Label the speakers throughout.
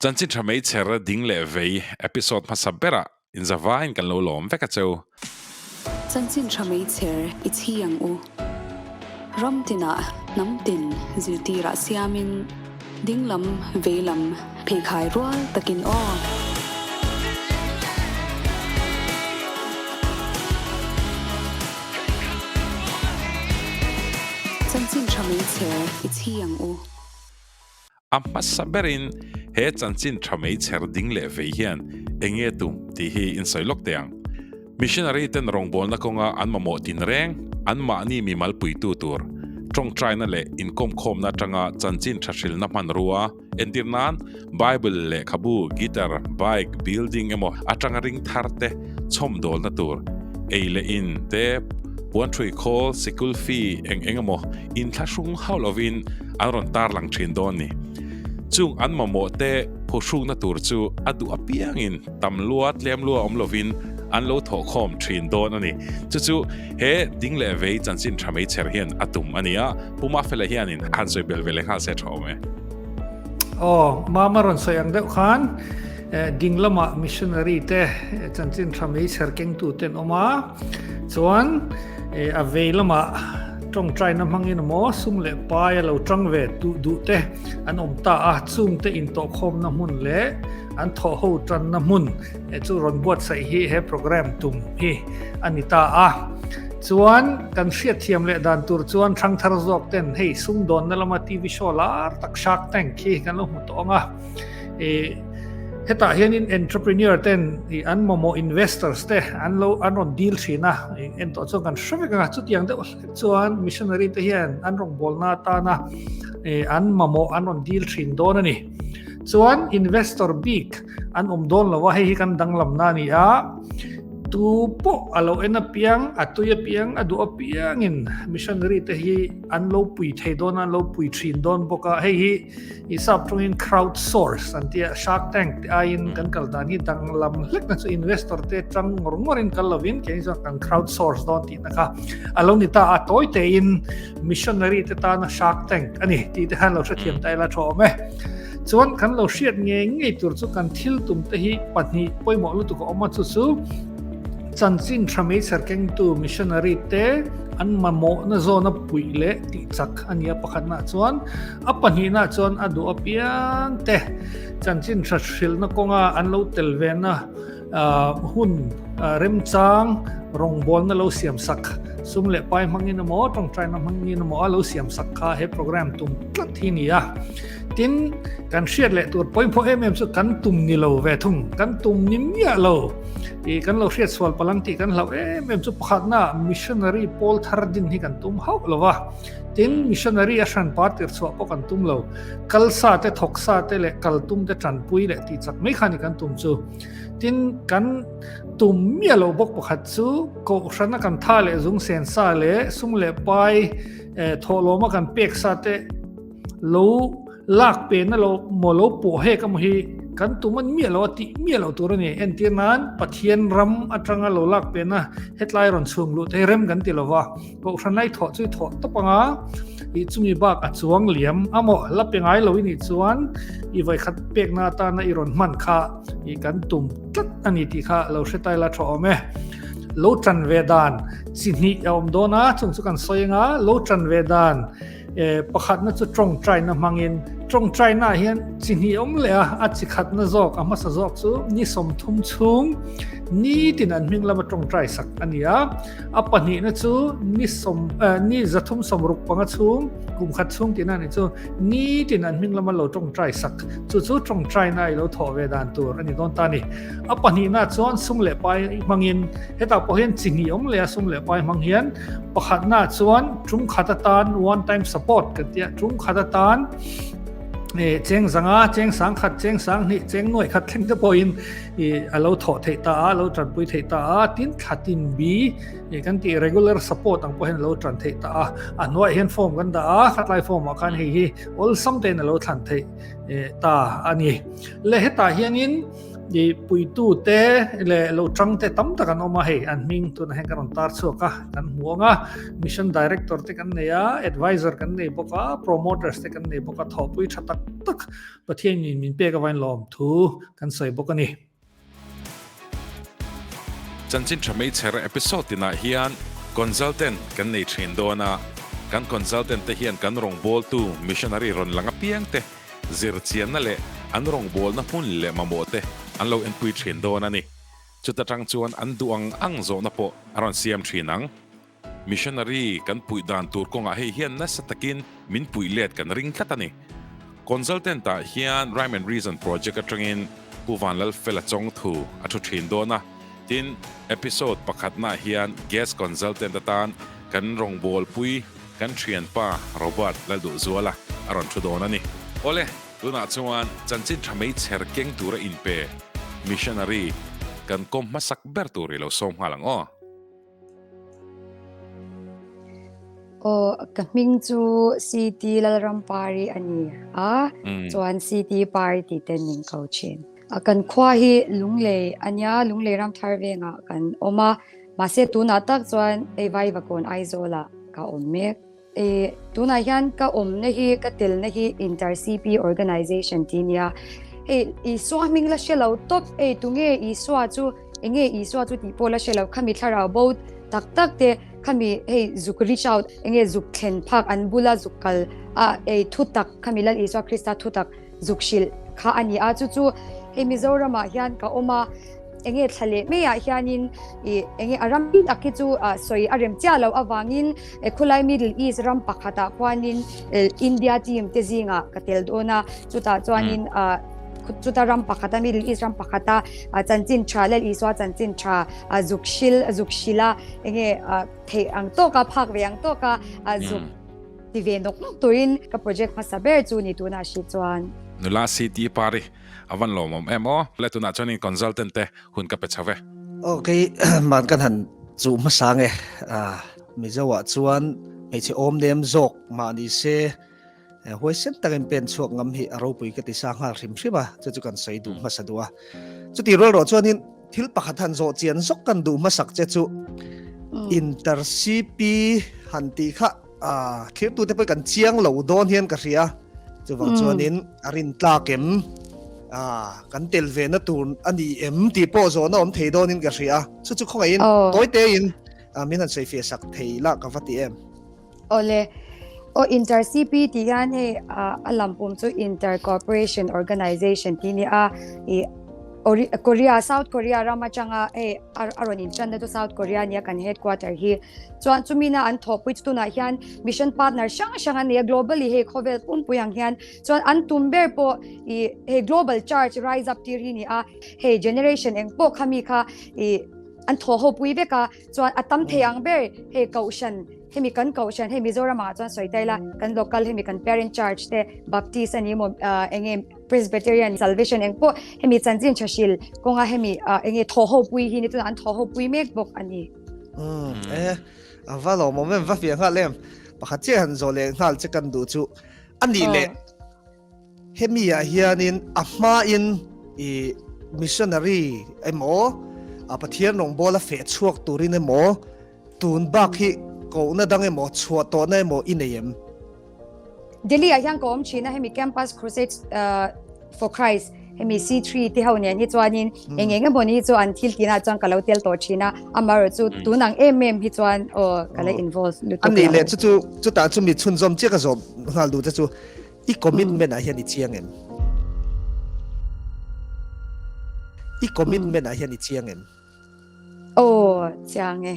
Speaker 1: Chanchin tha meichher ding leh vei episode hmasa berah inzavain kan lo lawm vek a cheu.
Speaker 2: Chanchin tha meichher i chhi ang u. Ram tinah hnam tin zirtirah siamin dinglam veilam pheikhai rual takin aw. Chanchin tha meichher i chhi ang u.
Speaker 1: A hmasa berin he chanchin tha mei chher ding leh vei hian eng nge tum tih hi in sawi lawk teh ang. Missionary ten rawngbawlna kawnga an mamawh tin reng, anmahni mimal puitu tur, tawngtaina leh inkawmkhawmna atanga chanchin tha hrilna hmanrua, entir nan Bible, lehkhabu, guitar, bike, building emaw atanga ring thar te chhawmdawlna tur, ei leh in te, puanthui khawl, sikul fee eng eng emaw inthlahrung hauh lovin an rawn tarlang thin dawn ni. Chung an mamawh te phuhrukna tur chu a duh apiangin tam lua tlem lua awm lovin an lo thawhkhawm thin dawn a ni. Chu chu he ding leh vei chanchin tha mai chher hian a tum a ni a, Pu Mafela hianin han sawi bel ve leh nghal se tha awm e.
Speaker 3: Aw, Mama rawn sawi ang deuh khan ding lama missionary te chanchin tha mai chher kengtu ten awm a, chuan a vei lamah tawngtaina hmangin emaw sum leh pai a lo tang ve duh duh te an awm ta a, chungte intawhkhawmna hmun leh an thawhho tanna hmun chu rawn buatsaih hi he program tum hi a ni ta a. Chuan kan hriatthiam leh dan tur chuan thangthar zawk ten hei sumdawnna lama TV show lar tak Shark Tank hi kan lo hmu tawh ang a. Hetah hianin entrepreneur ten an mamawh investors te an lo an rawn deal thin a, en tawh chuan kan hre vek ang a, chutiang deuh hlek chuan missionary te hian an rawngbawlna atana an mamawh an rawn deal thin dawn a ni. Chuan investor bik an awm dawn lo a, hei hi kan danglamna a ni a, tu pawh a lo en apiang, a tui apiang, a duh apiangin missionary te hi an lo pui thei dawn a, an lo pui thin dawn bawk a, hei hi I sap tawngin crowd source an tia Shark Tank te aiin kan kal dan hi danglam hlek na chu investor te tang ngawr ngawrin kal lovin keini chuan kan crowd source dawn tihna kha a lo ni ta a tawi tein missionary te tana Shark Tank a ni tih te khan lo hrethiam ta ila tha awm e. Chuan kan lo hriat ngei ngei tur chu kan thil tum te hi pahnih pawimawh lutuk a awm a chu chu Chanchin tha meichher kengtu missionary te an mamawhna zawna puih leh tih chak a ni a pakhatnaah chuan a pahnihnaah chuan a duh apiang te chanchin tha hrilhna kawnga an lo tel vena hun remchang rawngbawlna lo siam sak sum leh pai hmangin emaw tawngtaina hmangin emaw a lo siam sak kha he program tum tlat hi a ni a. Tin, kan hriat leh tur pawimawh em em chu kan tum ni lo ve thung, kan tum ni miah lo. I kan lo hriat sual palang tih kan hlauh em em chu pakhatna missionary pawl thar din hi kan tum hauh lo va. Tin, missionary a hran par tir chhuah pawh kan tum lo. Kal sa te, thawk sa te leh kal tum te tanpui leh tih chak mai kha ni kan tum chu. Tin, kan tum miah lo bawk pakhat chu kohhrana kan tha leh zung sen sa leh sum leh pai thawhlawma kan pek sa te lo Lak pehna lo maw lo pawh hek emaw hi kan tum an miah lo a tih miah loh tur a ni. Entir nan Pathian ram atanga lo lak pehna hetlai rawn chhung luh te hi rem kan ti lo va, Kohhran lai thawh chu i thawh tawp anga i chumi bak a chuang liam a maw la pe ngai lo i nih chuan i vawikhat pekna atana i rawn hman kha i kan tum tlat a ni tih kha lo hre tai la tha awm e. Lo tan ve dan chi hnih a awm dawn a, chung chu kan sawi anga lo tan ve dan Pakhatna chu tawngtaina hmangin, tawngtaina ah hian chi hnih awm leh a, a chi khatna zawk, a hmasa zawk chu ni 30 chhung nitin an hming lama tawngtai sak a ni a, a pahnihna chu ni sawm ni 365 chhung kum khat chhung tihna a nih chu nitin an hming lama lo tawngtai sak chu chu tawngtaina i lo thawh ve dan tur a ni dawn ta a ni. A pahnihna chuan sum leh pai hmangin hetah pawh hian chi hnih awm leh a sum leh pai hmang hian Pakhatna chuan tum khat atan one time support kan tia tum khat atan cheng zanga cheng sang khat cheng sang hnih cheng nuai khat thleng te pawhin i a lo thawh theih ta a lo tanpui theih ta a tin thlatin bi kan tih regular support ang pawhin lo tan theih ta a a hnuaiah hian form kan dah a khatlai form ah khan hei hi awlsam tein a lo thlan theih ta a ni le hetah hianin. I puitu te leh lo tang te tam tak an awm a, hei an hming tunah hian ka rawn tar chhuak a, kan hmu ang a, Mission Director te kan nei a, Advisor kan nei bawk a, Promoters te kan nei bawk a, thawhpui tha tak tak Pathianin min pek avangin lawm thu kan sawi bawk a ni.
Speaker 1: Chanchin tha meichher episode tinah hian Consultant kan nei thin dawn a, kan Consultant te hian kan rawngbawltu Missionary rawn lang apiang te zirchianna leh an rawngbawlna hmun leh mamawh te an lo enpui thin dawn a ni. Chuta tang chuan an duh ang ang zawhna pawh a rawn siam thin ang. Missionary kan puih dan tur kawngah hei hian nasa takin min puih let kan ring tlat a ni. Consultant ah hian Rhyme and Reason project atangin Pu Vanlalfela Chawngthu a thu thin dawn a, tin episode pakhatnaah hian guest consultant atan kan rawngbawlpui Kan thianpa Robert Lalduhzuala a rawn thu dawn a ni. Awle, tunah chuan chanchin tha meichher keng tura inpe missionary kan kawm hmasak ber tur i lo sawm nghal ang aw.
Speaker 4: Aw, ka hming chu CT Lalrampari a ni a, chuan CT Pari tih ten min ko thin. Kan khua hi Lunglei a nia, Lunglei Ramthar vengah kan awm a, Mahse tunah tak chuan hei Vaivakawn Aizawlah ka awm mek. E, tunah hian ka awmna hi, ka telna hi Inter-CP Organization tih nia. Hei Isua hming la hre lo tawp, hei tunge Isua chu, enge Isua chu tih pawh la hre lo, khami thlarau bo tak tak te, khami hei zuk reach out, enge zuk thlen phak an bula zuk kal a, hei thutak, khami Lal Isua Krista thutak zuk hrilh kha a ni a, chu chu hei Mizoramah hian ka awm a, enge thla leh maiah hianin ih enge a ram tak hi chu ah sawi a rem chiah loh avangin khulai Middle East ram pakhatah khuanin India team te zingah ka tel dawn a, chutah chuanin ah chuta ram pakhata Middle East ram pakhata chanchin tha Lal Isua chanchin tha zuk hril zuk hrila enge ah theih ang tawka phak ve ang tawka zuk ti ve nawk nawk turin ka project hmasa ber chu ni tunah hrih chuan.
Speaker 1: Nula CT Pari A van lawmawm em aw. Le tunah chuan in consultant te hun ka pe chho ve.
Speaker 5: Aw kei man kan han chuh hmasa nge Mizo ah chuan hmeichhe awm nem zawk mah ni se huaisen takin pen chhuak ngam hi a ropui ka ti sa nghal hrim hrim a chu chu kan sawi duh hmasa duh a. Chuti rual rawh chuanin thil pakhat han zawh chian zawk kan duh hmasak che chu Inter CP han tih kha Thirtute pawh kan chiang lo dawn hian ka hria. Chuvang chuanin a rin tlak em? Kan tel ve na tur a ni em tih pawh zawhna awm thei dawnin ka hria. Chu chu khawngaihin tawi tein min han sawi fiah sak thei lah ka va ti em?
Speaker 4: Awle, aw Inter CP tih hian hei a lam pum chu Inter Cooperation Organization tih a ni a. Korea, South Korea ram atanga hei a rawn inṭanna chu South Korea nia kan headquarter hi. Chuan chumina an thawhpui chu tunah hian mission partner hrang hrang an nei a, globally hei khawvel pumpui ang hian chuan an tum ber pawh ih hei global church rise up tir hi ni a, hei generation eng pawh kha mi kha ih an thawh ho pui vek a, chuan a tam thei ang ber hei kohhran hemi kan kohhran hei Mizoram ah chuan sawi ta ila kan local hemi kan parent church te Baptist a ni emaw ah eng nge Presbyterian Salvation eng pawh hemi chanchin tha hril kawnga hemi enge thaw ho pui hi ni tunah an thaw ho pui mek bawk a ni.
Speaker 5: Umm e a va lawmawm em va fiah nghal em pakhat chiah han zawh leh nghal che kan duh chu a nih leh hemi ah hianin a hmain i missionary emaw a Pathian rawngbawla feh chhuak turin emaw tun bak hi kohna dang emaw chhuah tawhna emaw i nei em?
Speaker 4: Delhi ah hian ka awm thin a hemi Campus Crusade uh, for Christ hemi C3 te ho nen hi chuanin hmm. eng eng emaw ni chu an thil tina chuan ka lo tel tawh thin a amarawh chu hmm. tunang em em hi chuan o ka la oh. involve lutuk
Speaker 5: ani le chu chu chuta chu mi chhunzawm che ka zawm nghal du che chu i commitment ah hian i chiang em i commitment ah hian i chiang em
Speaker 4: Aw, chiang e.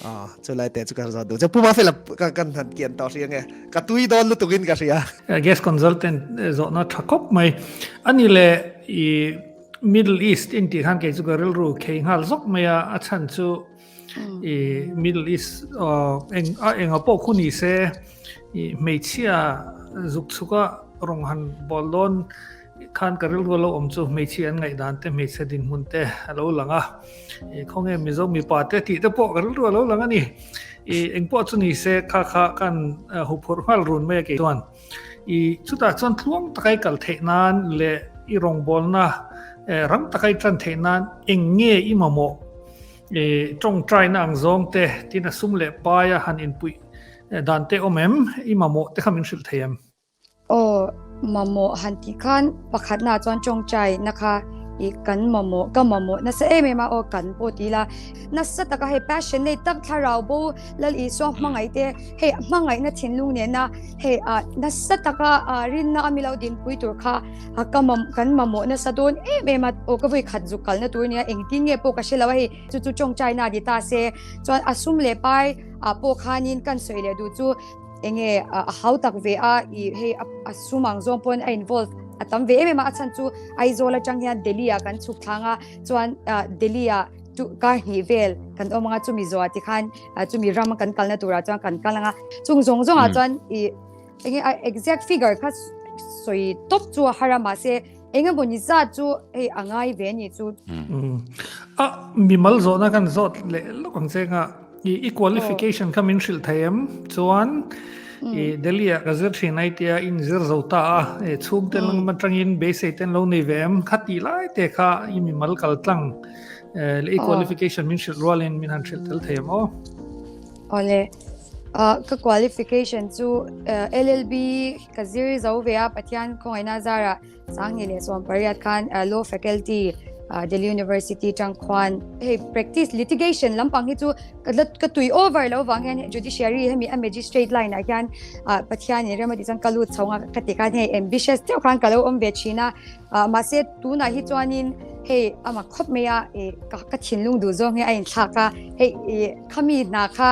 Speaker 5: Ah, chu lai te chu ka zawt duh che. Puma fela ka kan han kian tawh hria nge. Ka tui dawn lutuk in ka hria.
Speaker 3: Gas consultant zawhna tha khawp mai. Ani le i Middle East in tih khan kei chu ka rilru khei nghal zawk mai a, a chhan chu i Middle East eng a enga pawh khu ni se i hmeichhia zuk chhuka rawng han bawl dawn Khan ka rilru a lo awm chu hmeichhia an ngaihdan te, hmeichhe dinhmun te a lo lang a. I khawnge Mizo mipa te tih te pawh ka rilru a lo lang a ni. I engpawh chu ni se kha kha kan huphurh nghal run mai a kei chuan. I chutah chuan tluang taka i kal theih nan leh i rawngbawlna Rang taka i tan theih nan eng nge i mamawh? I tawngtaina ang zawng te, tin a sum leh paia han inpuih dan te awm em? I mamawh te kha min hrilh thei em?
Speaker 4: Aw, mamawh han tih khan pakhatnaah chuan tawngtaina kha i kan mamawh, ka mamawh nasa em em a, aw kan pawh ti ila nasa taka hei passion nei tak thlarau bo Lal Isua hmangaih te hei hmangaihna thinlung nena hei ah nasa taka ah rinna a milo dinpui tur kha ka kan mamawh nasa dawn em em a, aw ka vawi khat zuk kalna tur nia engtin nge pawh ka hre lo a hei chu chu tawngtaina ni ta se chuan a sum leh pai ah pawh khanin kan sawi leh duh chu enge a hau tak ve a i hei a sum ang zawng pawn a involve a tam ve em em a a chhan chu Aizawl atang hian Delhi ah kan chhuk thlang a chuan Delhi ah chu kar hnih vel kan awm anga chumi zawh ah tikhan chumi ram kan kalna turah chuan kan kal anga chung zawng zawng ah chuan i enge a exact figure kha sawi tawp chu a har a mahse engemaw ni zat chu hei a ngai ve a nih chu.
Speaker 3: A mimal zawhna kan zawt leh lawk ang che nga i i qualification kha min hrilh thei em chuan i Delhi ah ka zir thin ai tia in zir zo ta a e chhungte lam atangin beisei ten lo nei ve em kha tih lai te kha i mimal kal tlang leh i qualification min hrilh rualin min han hrilh tel thei em aw.
Speaker 4: Awle, ka qualification chu LLB ka zir zo ve a, Pathian khawngaihna zarah Sanghnih leh 18 khan Law Faculty Delhi University tang khuan hei practice litigation lampang hi chu ka tui over lo vang hian judiciary hemi a magistrate line ah hian Pathian in rem a tih chuan ka lut chho ang a ka ti khan hei ambitious deuh khan ka lo awm ve thin a. Mahse tunah hi chuanin hei a mak khawp mai a, ka thinlung duh zawng hi a inthlak a, hei khami hna kha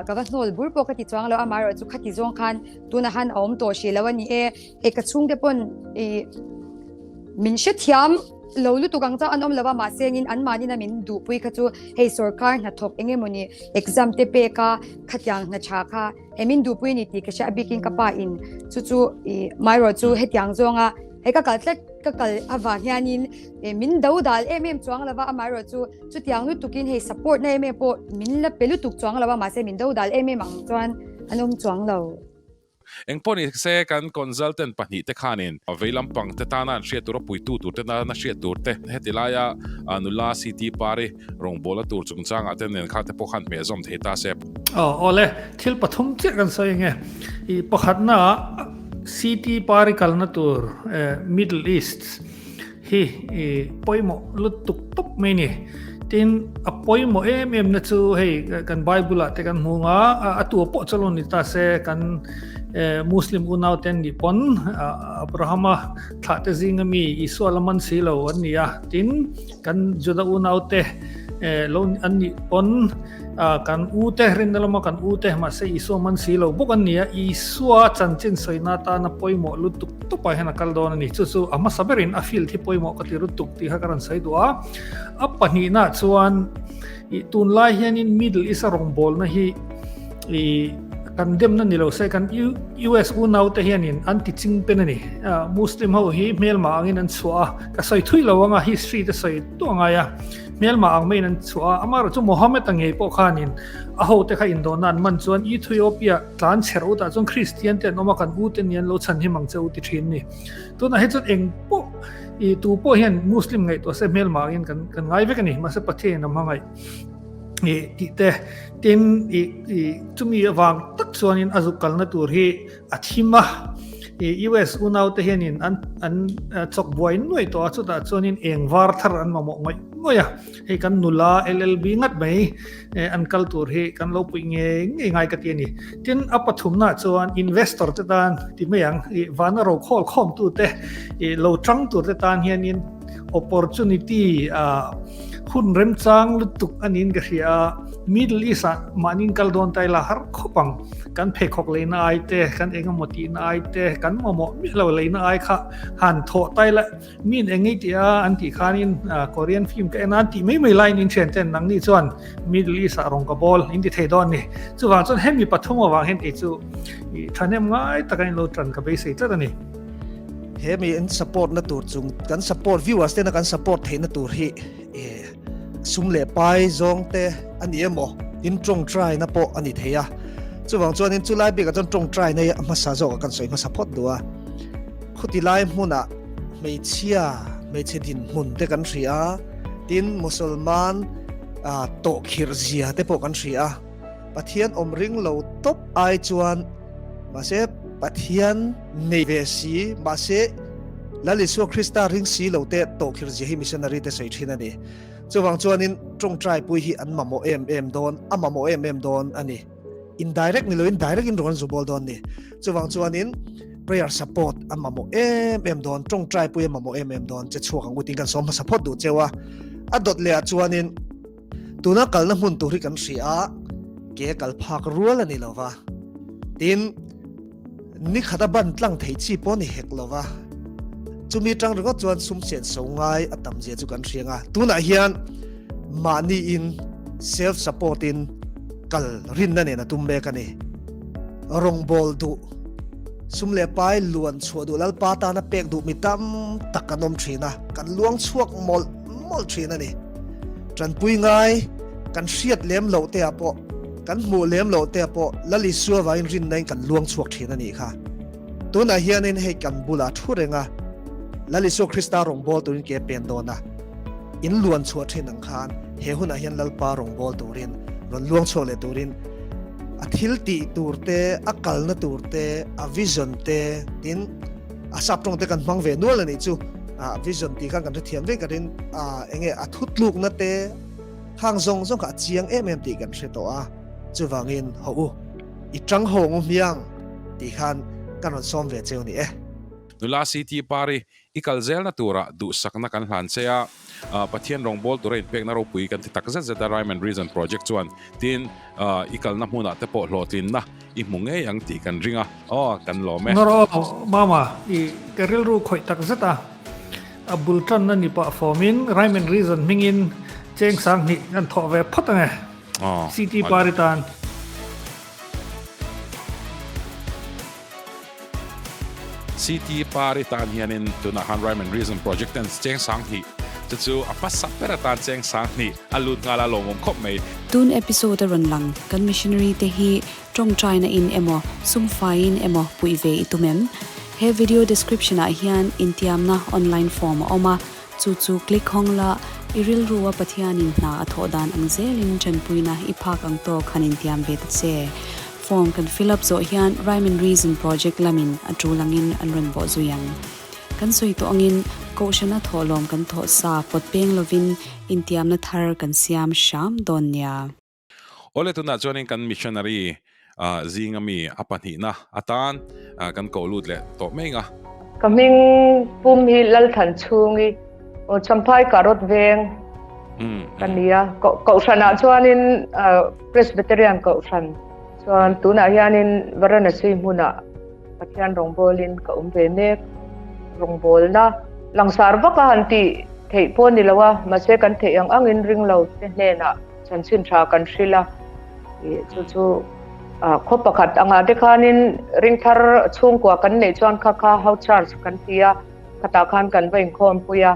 Speaker 4: ka va hnawl bur pawh ka ti chuang lo, amaherawhchu khati zawng khan tunah khan a awm tawh hrih lo a ni e, hei ka chhungte pawn min hrethiam lo lutuk ang chauh an awm lo a, mahse engin anmahnin a min duhpui kha chu hei sorkar hnathawk eng emawni exam te pek a khatiang hna tha kha hei min duhpui a ni tih ka hria a bikin ka pa in chu chu maherawh chu hetiang zawnga Hei ka kal tlat ka kal avang hianin min do dal em em chuang lova amaherawh chu chutiang lutukin hei support na em em pawh min la pe lutuk chuang lova mahse min do dal em em ang chuan an awm chuang lo.
Speaker 1: Engpawh ni se kan consultant pahnihte khanin vei lampang te tana an hriat tur a puitu tur te tana hriat tur te heti laia nula CT Pari rawngbawlna tur chungchangah te nen kha te pawh khan hmeh zawm thei ta se.
Speaker 3: Aw awle thil pathum chiah kan sawi ange i pakhatna City pari kalna tur Middle East hi pawimawh lutuk tawp mai a ni. Tin, a pawimawh em em na chu hei kan Bible ah te kan hmu ang a, a tua pawh chu lo ni ta se kan Muslim unau te an nih pawn Abrahama thlah te zinga mi Isua la man si lo an ni a. Tin, kan Juda unau te lo an nih pawn Kan u te, rinna lama kan u te, mahse Isua man si lo bawk an ni a, Isua chanchin sawina atana pawimawh lutuk tawpah hian a kal dawn a ni. Chu chu a hmasa berin a field hi pawimawh ka ti lutuk tih kha ka rawn sawi duh a. A pahnihnaah chuan ih tunlai hianin Middle East a rawngbawlna hi ih kan demna ni lo se kan US unaute hianin an ti ching pen a ni. Muslim ho hi hmelma angin an chhuah a, ka sawi thui lo anga history te sawi tuah ngai a. Hmelmah ang maiin an chhuah a, amaherawh chu Mohammed-a ngei pawh khanin a hote kha indawhna an man chuan Ethiopia tlan chher utah chuan Kristian te an awm a, kan ute ni an lo chhan him ang che u ti thin ni. Tunah hi chuan eng pawh i tu pawh hian Muslim ngaihtuah se hmelmah angin kan kan ngai vek a ni, mahse Pathian in a hmangaih i tih te tin i i chumi avang tak chuanin a zuk kalna tur hi a thim a, i US unaute hianin an an chawk buai nuai tawh a, chutah chuanin eng var thar an mamawh ngawih ngawih a, hei kan nula LLB ngat mai an kal tur hi kan lo puih ngei ngei ngai ka ti a ni. Tin, a pathumnaah chuan investor te tan ti mai ang, i vana ro khawl khawm tu te, i lo tang tur te tan hianin opportunity a hun remchang lutuk a niin ka hria a, Middle East ah mahni kal dawn ta ila har khawp ang, kan pheikhawk leina ai te, kan engemaw tihna ai te, kan mamawh miah lo leina ai kha han thawh ta ila min eng ngei tih a an tih khanin Korean film ka en a an tih mai mai laiin in thian ten nangni chuan Middle East ah rawng ka bawl in ti thei dawn a ni. Chuvang chuan hemi pathum avang hian kei chu thahnem ngai taka in lo tan ka beisei tlat a ni.
Speaker 5: He mi in support na tur chung kan support viewers tena kan support theihna tur hi sum leh pai zawng te a ni emaw in tawngtai na pawh a ni thei a chuvang chuanin chulai bikah chuan tawngtai na hi a hmasa zawkah kan sawi hmasa phawt duh a khuti lai hmunah hmeichhia. hmeichhe dinhmun te kan hria a, tin Musalman tawhkhirh zia te pawh kan hria a. Pathian awm ring lo tawp ai chuan mahse Pathian nei ve si, mahse Lal Isua Krista ring si lo te tawhkhirh zia hi missionary te sawi thin a ni. Chuvang chuanin tawngtai pui hi an mamawh em em dawn, a mamawh em em dawn a ni. Indirect ni loin direct in rawn zu bawl dawn ni. Chuvang chuanin prayer support a mamawh em em dawn, tawngtai pui a mamawh em em dawn che chhuak ang u tiin kan sawm hmasa phawt duh cheu a. A dawt leh ah chuanin tuna kalna hmun tur hi kan hria a, ke kal phak rual a ni lo va. Tin, Ni khat a ban tlang thei chi pawh ni hek lo va, chumi tang ringawt chuan sum sen so ngai a tam zia chu kan hriang a. Tunah hian mahni in self support in kal rinna nen a tum mek a ni. Rawngbawl duh, sum leh pai luan chhuah duh Lalpa tana pek duh mi tam tak kan awm thin a, kan luang chhuak mawlh mawlh thin a ni. Tanpui ngai kan hriat lem loh te ah pawh Kan hmuh lem loh te pawh Lal Isua vangin rinna in kan luang chhuak thin a nih kha. Tunah hianin hei kan bulah thu reng a, Lal Isua Krista rawngbâwl turin ke pen dawn a, in luan chhuah thin ang khan he hunah hian Lalpa rawngbâwl turin rawn luang chhuak leh turin a thil tih tur te, a kalna tur te, a vision te, tin a sap tawng te kan hmang ve nual a nih chu. Vision tih khan kan hrethiam vek a rin, enge a thutlukna te, Khang zawng zawng kha a chiang em em tih kan hre tawh a, chuvangin haw u, i tang haw ngu hmiang tih khan kan rawn sawm ve cheu ni e.
Speaker 1: Nula CT Pari, i kal zelna turah duhsakna kan hlan che a, Pathian rawngbâwl tura inpekna ropui kan ti tak zet zet a, Rhyme and Reason Project chuan tin i kalna hmunah te pawh hlawhtlinna i hmu ngei ang tih kan ring a, aw kan lawm e.
Speaker 3: Nawr aw, Mama, i ka rilru khawih tak zet a. A bul tanna ni pah fawmin Rhyme and Reason hmingin cheng 2000 kan thawh ve phawt ang e. CT Pari tan.
Speaker 1: CT Pari tan hianin tunah khan Rhyme and Reason Project ten cheng 2000 chu chu a hmasa ber atan cheng 2000 a lut nghal a lawmawm khawp mai.
Speaker 2: Tun episode a rawn lang kan missionary te hi Tawngtaina in emaw, sumfaiin emaw puih ve i tum em? He video description ah hian intiamna online form a awm a, chu chu click hawng la, i rilru a Pathianin hna a thawh dan ang zelin tanpuina i phak ang tawk han intiam ve ta che. Form kan fill up zawh hian Rhyme and Reason project lamin a tul angin an rawn bawh zui ang. Kan sawi tawh angin Kohhrana thawhlawm kan thawh sa pawt peng lovin intiamna thar kan siam hram dawn nia.
Speaker 1: Awle tunah chuanin kan missionary zinga mi a pahnihna atan kan koh lut leh tawh mai nga.
Speaker 6: Ka hming pum hi Lalthan Chhungi, aw Champhai Karot veng ka ni a. Kohhranah chuanin Presbyterian Kohhran chuan tunah hianin Varanasi hmunah Pathian rawngbawlin ka awm ve mek. Rawngbawlna langsar vaka han tih theih pawh ni lo a, mahse kan theih ang angin ring lo te hnenah chanchin tha kan hrilh a. Ih chu chu khaw pakhat angah te khanin ringthar chhungkua kan neih chuan kha kha house charge kan ti a, khatah khan kan va inkhawm pui a,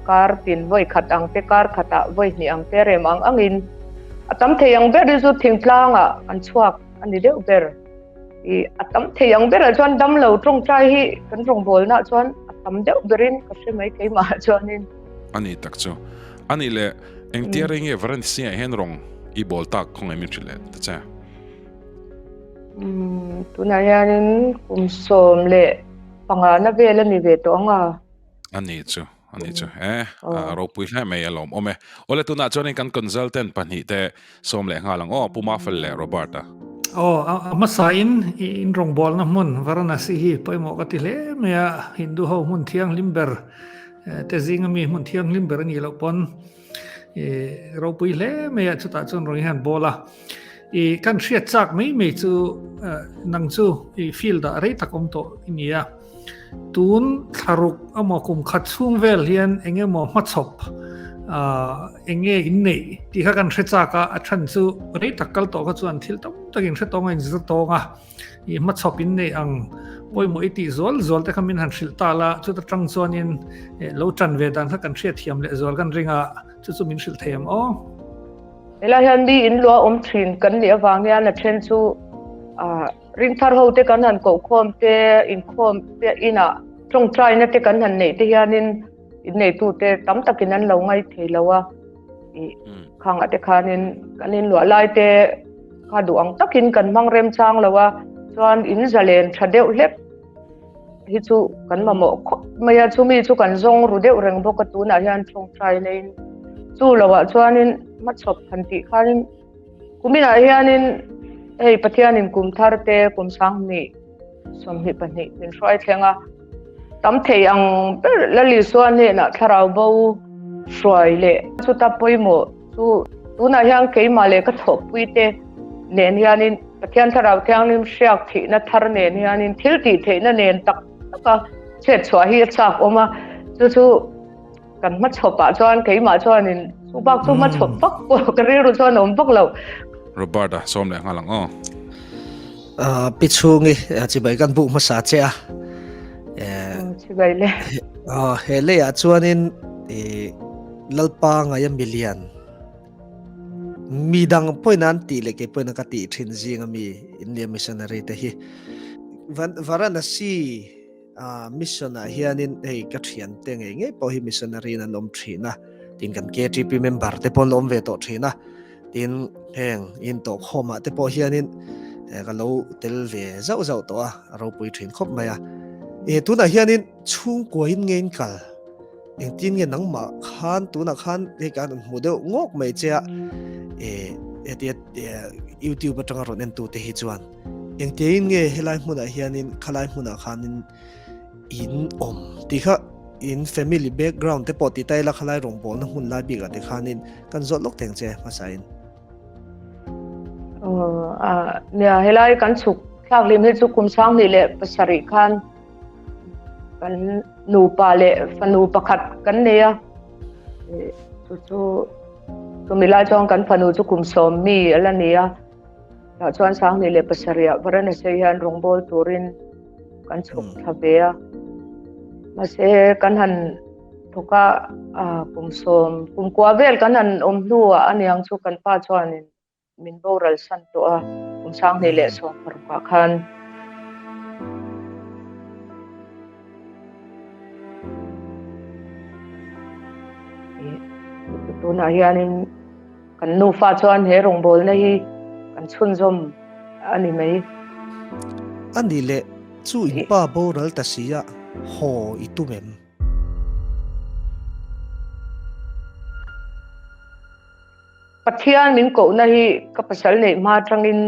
Speaker 6: kar tin vawi khat ang te kar khatah vawi hnih ang te rem ang angin a tam thei ang ber hi chu thingtlangah kan chhuak a ni deuh ber. I a tam thei ang berah chuan damlo tawngtai hi kan rawngbawlnaah chuan a tam deuh berin ka hre mai keimah chuanin.
Speaker 1: A ni tak chu. A nih leh engtia rei nge Varanasi ah hian rawng i bawl tak khaw ngai min hrilh leh ta che?
Speaker 6: Umm tunah hianin kum 15 na vel a ni ve tawh ang a.
Speaker 1: A ni chu. Ani chu e a ropui hle mai a lawm awm e. Awle tunah chuanin kan consultant pahnih te sawm leh nghal ang aw Pu Mafel leh Robert a.
Speaker 3: Aw a hmasa in in rawngbawlna hmun Varanasi hi pawimawh ka ti hle mai a, Hindu ho hmun thianghlim ber te zinga mi hmun thianghlim ber a nih loh pawn i ropui hle mai a chutah chuan rawn hian bawl a. I kan hriat chak mai mai chu nang chu i field ah rei tak awm tawh i ni a. Tun thlaruk emaw kum khat chhung vel hian eng emaw hmachhawp eng nge in neih tih kha kan hre chak a, a chhan chu rei tak kal tawh kha chuan thil tam tak in hre tawng a inzir tawng a, i hmachhawp in neih ang pawimawh i tih zual zual te kha min han hrilh ta la, chuta tang chuanin lo tan ve dan kha kan hriatthiam leh zual kan ring a, chu chu min hrilh thei ang aw.
Speaker 6: Helai hian mi in luah awm thin kan nih avang hian a then chu Ringthar ho te kan han kohkhawm te, inkhawm te inah tawngtaina te kan han neih te hianin In neitute tam takin an lo ngai thei lo a, ih khangah te khanin kan inluah lai te kha duh ang takin kan hmang remchang lo a, chuan in zalen tha deuh hlek hi chu kan mamawh khawp mai a, chumi chu kan zawng ru deuh reng bawk a tunah hian tawngtai neiin chu lohah chuanin hmachhawp han tih khanin kuminah hianin hei Pathianin kum thar te kum 20 22 min hruai thleng a. Tam thei ang ber Lal Isua hnenah thlarau bo hruai leh chuta pawimawh chu tunah hian keimah leh ka thawhpui te nen hianin Pathian thlarau thianghlim hriak thihna thar nen hianin thil tih theihna nen tak taka chhet chhuah hi a chak awm a, chu chu Kan hmachhawpah chuan keimah chuanin chu bak chu hmachhawp vak pawh ka rilru chuan a awm vak lo.
Speaker 1: Robert-a sawm leh nghal ang aw.
Speaker 5: Pi chhungi chibai kan buk hmasa che a.
Speaker 6: Chibai le.
Speaker 5: He leiah chuanin Lalpa ngaia milian mi dang pawhin an tih leh kei pawhin ka tih thin zinga mi India missionary te hi Varanasi A mission ah hianin hei ka thian te ngei ngei pawh hi missionary in an awm thin a, tin kan KTP member te pawh an lo awm ve tawh thin a, tin heng in tawh khawm ah te pawh hianin ka lo tel ve zauh zauh tawh a, a ropui thin khawp mai a. E tunah hianin chhungkua in nge in kal? Engtin nge nangmah khan tunah khan hei kan rawn hmu deuh ngawk mai che a, e hetia YouTube atanga rawn en tu te hi chuan Engtiangin nge helai hmunah hianin khalai hmunah khanin in awm tih kha in family background te pawh ti ta ila khalai rawngbawlna hmun lai bikah te khanin kan zawt lawk theng che hmasain.
Speaker 6: Aw nia helai kan chhuk thlak hlim hi chu kum 27 khan kan nupa leh fanu pakhat kan nei a chu chu chumi lai chuan kan fanu chu kum 10 mi a la ni a. Tah chuan 27 ah Varanasi hian rawngbâwl turin kan chhuk thla ve a. Mahse kan han thawk a, kum sawm, kum kua vel kan han awm hnuah aniang chu kan pa chuanin min boral san tawh a, kum 2016 ah khan. Tunah hianin Kan nufa chuan he rawngbawlna hi kan chhunzawm a ni mai.
Speaker 5: A ni leh, chu in pa boral ta si a, haw i tum em?
Speaker 6: Pathian min kohna hi ka pasal neih hma atangin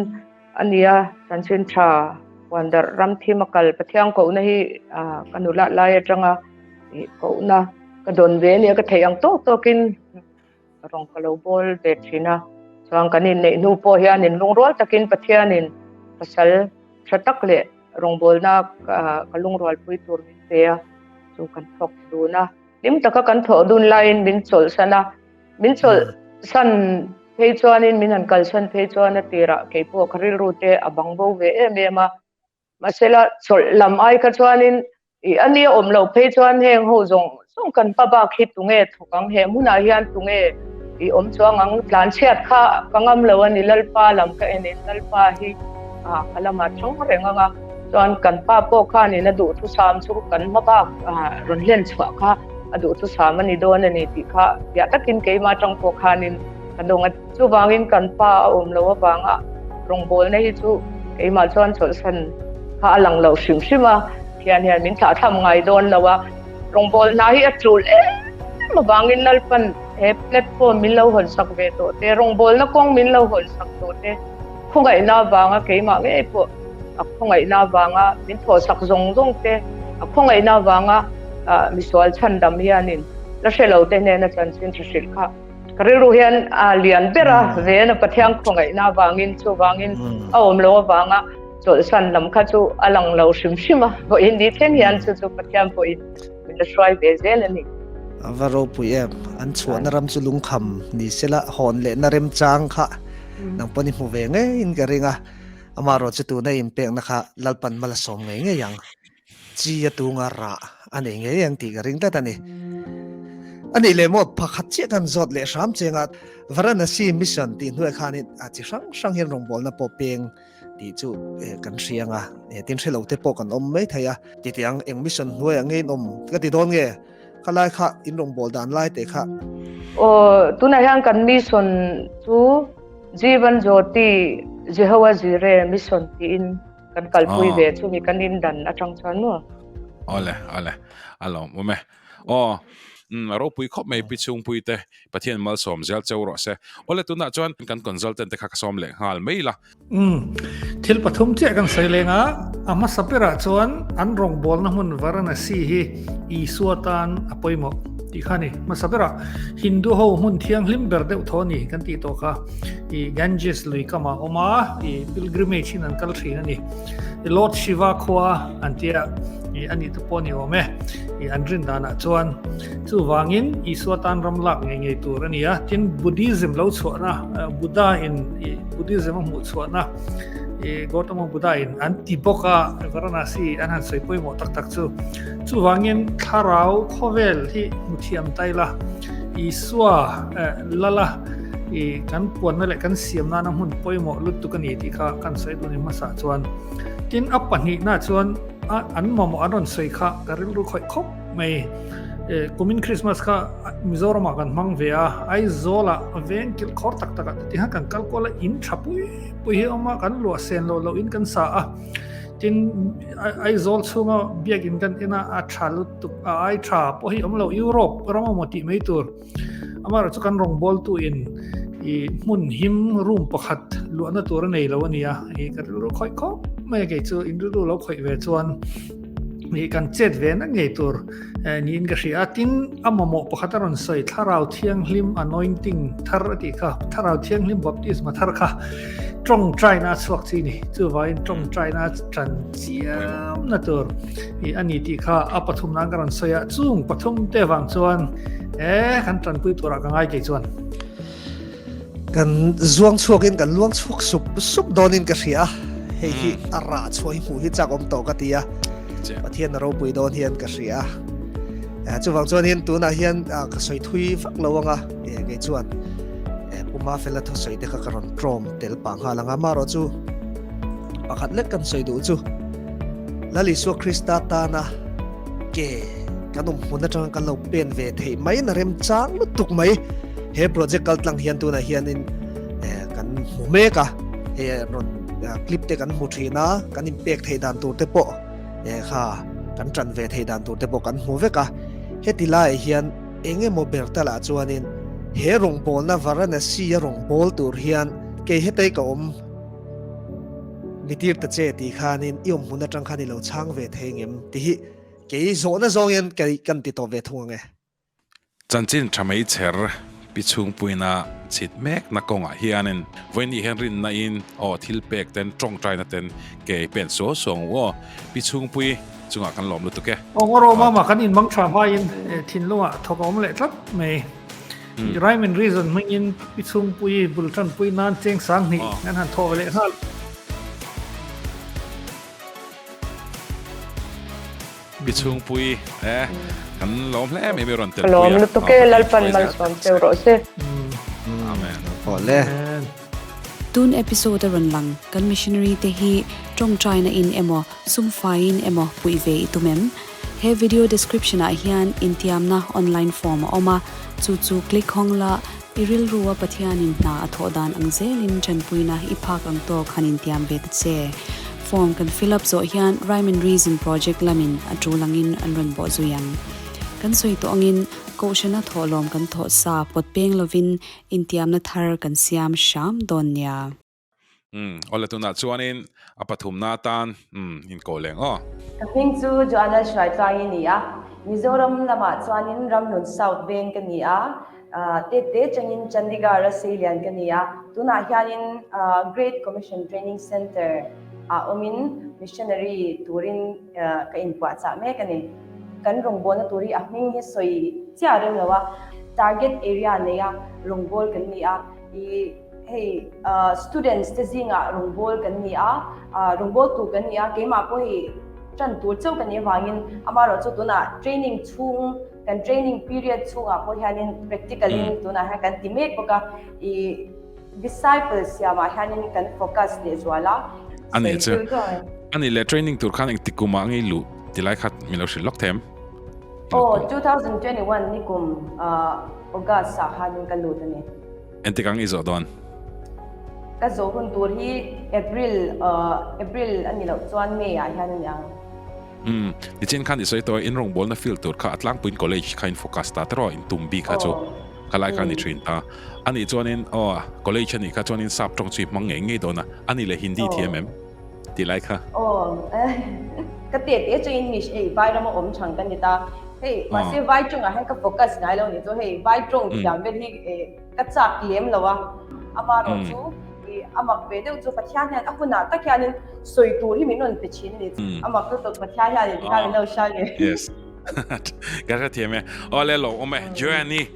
Speaker 6: a ni a, chanchin tha huandarh ram thim a kal Pathian kohna hi ka nulat lai atanga kohna ka dawn ve a nia, ka theih ang tawk tawkin. Rawng ka lo bawl ve thin a, chuan kan inneih hnu pawh hian in lungrual takin Pathianin pasal tha tak leh rawngbawlna ka lungrualpui tur min pe a, chu kan thawk dun a. Hlim taka kan thawh dun laiin min chawlhsan a, min chawlhsan phei chuanin min han kalsan phei chuan a tirah keipawh ka rilru te a bang bo ve em em a. Mahsela chawlh lam ai kha chuanin ih a nia awm loh phei chuan heng ho zawng zawng kan hma bak hi tunge thawk ang he hmunah hian tunge ih awm chuang ang tlan chhiat kha ka ngam lo a ni Lalpa lam ka en in Lalpa hi ah ka lamah thang reng ang a chuan kan pa pawh khanin a duhthusam chu kan hma bak ah rawn hlen chhuah kha a duhthusam a ni dawn a ni tih kha fiah takin keimah atang pawh khanin ka dawng a. Chuvangin kan pa a awm loh avanga rawngbawlna hi chu keimah chuan chawlhsan kha a lang lo hrim hrim a, thian hian min thlahthlam ngai dawn lo a, rawngbawlna hi a tul em avangin Lalpan he platform min lo hawnsak ve tawh te, rawngbawlna kawng min lo hawnsak tawh te, khawngaihna avanga keimah ngei pawh a khawngaihna avanga min thawhsak zawng zawng te, a khawngaihna avanga misual chhandam hianin la hre lo te hnena chanchin tha hrilh kha. Ka rilru hian a lian ber a, ven a Pathian khawngaihna avangin chuvangin a awm lo avanga chawlhsan lam kha chu a lang lo hrim hrim a, vawiin ni thleng hian chu chu Pathian pawhin min la hruai ve zel a ni.
Speaker 5: A va ropui em, an chhuahna ram chu lungkham ni sela hawn lehna remchang kha nang pawn i hmu ve ngeiin ka ring a, amaherawh chu tuna inpekna kha Lalpan mal a sawm ngei ngei ang. Chi a tunga rah a nei ngei ang tih ka ring tlat a ni. A nih leh maw pakhat chiah kan zawt leh hram chenga Varanasi Mission tih hnuai khanin a chi hrang hrang hian rawngbawlna pawh peng tih chu kan hria anga tin hre lo te pawh kan awm mai thei a. Titiang eng mission hnuaiah ngei in awm ka ti dawn nge? Khalai kha in rawngbâwl dan lai te kha.
Speaker 6: Aw, tunah hian kan mission chu Jeevan Jyoti Jehovah Jireh Mission tiin kan kalpui ve chumi kan indan atang chuan maw.
Speaker 1: Awle, awle, a lawmawm e. Aw, umm a ropui khawp mai pi chhungpui te Pathian malsawm zel cheu rawh se. Awle tunah chuan kan consultant te kha ka sawm leh nghal mai la.
Speaker 3: Umm, thil pathum chiah kan sawi leng a, a hmasa berah chuan an rawngbawlna hmun Varanasi hi Isua tan a pawimawh tih kha a ni. Hmasa berah Hindu ho hmun thianghlim ber deuh tho a ni kan tih tawh kha i Ganges lui kamah a awm a, i pilgrimage in an kal thin a ni. I Lord Shiva khua an tia i a nih te pawh a ni awm e, i an rin danah chuan. Chuvangin Isua tan ram lak ngei ngei tur a ni a, tin Buddhism lo chhuahna, Buddha in Buddhism a hmuh chhuahna Gautama Buddha in an ti bawk a, Varanasi an han sawi pawimawh tak tak chu. Chuvangin thlarau khawvel hi hmu thiam ta ila, Isua lala kan puanna leh kan siam nana hmun pawimawh lutuk a ni tih kha kan sawi dun i hmasa chuan. Tin a pahnihna chuan an mamawh an rawn sawi kha ka rilru khawih khawp mai. Kumin Christmas kha Mizoramah kan hmang ve a, Aizawlah veng kilh khawr tak takah te tihian kan kal kual a, in tha pui pui hi a awm a, kan luah sen lo loh in kan sa a. Tin, Aizawl chhunga biakin kan en a, a tha lutuk a, ai tha pawh hi awm lo, Europe ram emaw tih mai tur. Amaherawh chu kan rawngbawltu in i hmun him room pakhat luahna tur a nei lo a nia, i ka rilru khawih khawp mai a, kei chu in rilru lo khawih ve chuan i kan chet ve na ngei tur niin ka hria a. Tin, a mamawh pakhat a rawn sawi, Thlarau Thianghlim anointing thar a tih kha, Thlarau Thianghlim baptisma thar kha tawngtaina a chhuak chi a ni. Chuvangin tawngtaina tan chiamna tur i a ni tih kha a pathum nan ka rawn sawi a, chung pathum te vang chuan e kan tanpui turah ka ngai kei chuan.
Speaker 5: Kan zuang chhuakin kan luang chhuak sup sup dawnin ka hria a, hei hi a rah chhuah hi hmuh hi chak awm tawh ka ti a, Pathian a ropui dawn hian ka hria a. Chuvang chuanin tunah hian ka sawi thui vak lo ang a, kei chuan Pu Mafela thusawi te kha ka rawn tlawm tel pah nghal ang a, amaherawhchu Pakhat lek kan sawi duh chu Lal Isua Krista tana ke kan awm hmun atanga kan lo pen ve theih mai na remchang lutuk mai he project kal tlang hian tunah hianin kan hmu mek a, hei rawn clip te kan hmu thin a, kan inpek theih dan tur te pawh kha kan tan ve theih dan tur te pawh kan hmu vek a, heti laiah hian eng emaw ber talah chuanin he rawngbawlna Varanasi a rawngbâwl tur hian kei hetei ka awm. Mi tir ta che tih khanin i awm hmun atang khan i lo chhang ve thei ngem tih hi kei zawhna zawng hian kei kan ti tawp ve thung ang e.
Speaker 1: Chanchin tha mai chher pi chhungpuina chhit mekna kawngah hianin vawiin hian rinna in aw thil pek ten tawngtaina ten ke i pen suau suau ang u aw pi chhungpui chungah kan lawm lutuk e.
Speaker 3: Aw ngaw mama kan inmang tha hmain thinlungah thawk a awm leh tlat mai. Rhyme and reason hmangin pi chhungpui bul tanpui nan cheng sang hnih an han thawh ve leh nghal.
Speaker 1: Pi chhungpui e kan lawm hle mai mai rawn tel pui a.
Speaker 6: Lawm lutuk e Lalpan malsawm cheu rawh se.
Speaker 1: Amen.
Speaker 5: Awle.
Speaker 2: Tun episode a rawn lang kan missionary te hi tawngtaina in emaw sumfaiin emaw puih ve i tum em? He video description ah hian intiamna online form a awm a, chu chu click hawng la, i rilru a Pathianin hna a thawh dan ang zelin tanpuina i phak ang tawk han intiam ve ta che. Form kan fill up zawh hian Rhyme and Reason project lamin a tul angin an rawn bawh zui ang. Kan sawi tawh angin Kohhrana thawhlawm kan thawh sa pawt peng lovin intiamna thar kan siam hram dawn nia.
Speaker 1: Umm, awle tunah chuanin a pathumna atan umm inko leng aw.
Speaker 7: Ka hming chu Joanna Hruaitluang i ni a, Mizoram lamah chuanin Ramhlun South veng ka ni a, Tete changin Chandigarh a seilian ka ni a, tunah hianin Great Commission Training Centre ah awmin missionary turin ka inpuahchah mek a ni. Kan rawngbawlna tur hi a hming hi sawi chiah rem lo a, target area neia rawngbâwl kan ni a, i Hei students te zingah rawngbâwl kan ni a, rawngbâwl tur kan ni a, keimah pawh hei ṭan tur chauh ka nih avangin amaherawhchu tunah training chhung kan training period chhungah pawh hianin practical in tunah hian kan ti mek bawk a, i disciple siamah hianin kan focus lehzual a.
Speaker 1: A nih chu. A nih leh training tur khan engtik kumah ngei luh tilai kha min lo hrilh lawk them.
Speaker 7: Aw, 2021 nikum August ah khanin ka lut a ni.
Speaker 1: Engtik ang i zawh dawn?
Speaker 7: Ka zawh hun tur hi April, April a ni loh chuan May ah hian a ni ang.
Speaker 1: Umm, nichin khan i sawi tawh a, in rawngbawlna field tur kha a tlangpuiin college kha in focus ta tawh a, in tum bik kha chu ka lai kha a ni thin ta. A nih chuanin aw college a nih kha chuanin sap tawng chu i hmang ngei ngei dawn a, a nih leh Hindi thiam em? Tih lai kha.
Speaker 7: Aw, ka te te chu English hei vai rama awm chang ka ni ta. Hei mahse vai tawngah hian ka focus ngai lo ni chu hei vai tawng thiam vel hi ka chak lem lo a. Amaherawh chu i a mak ve deuh chu Pathian hian a hunah tak hianin sawi tur hi min rawn pe thin a ni. A mak lutuk Pathian hianin tikhan min lo hria nge.
Speaker 1: Yes. Ka hrethiam e. Aw le lo awm e. Joanne i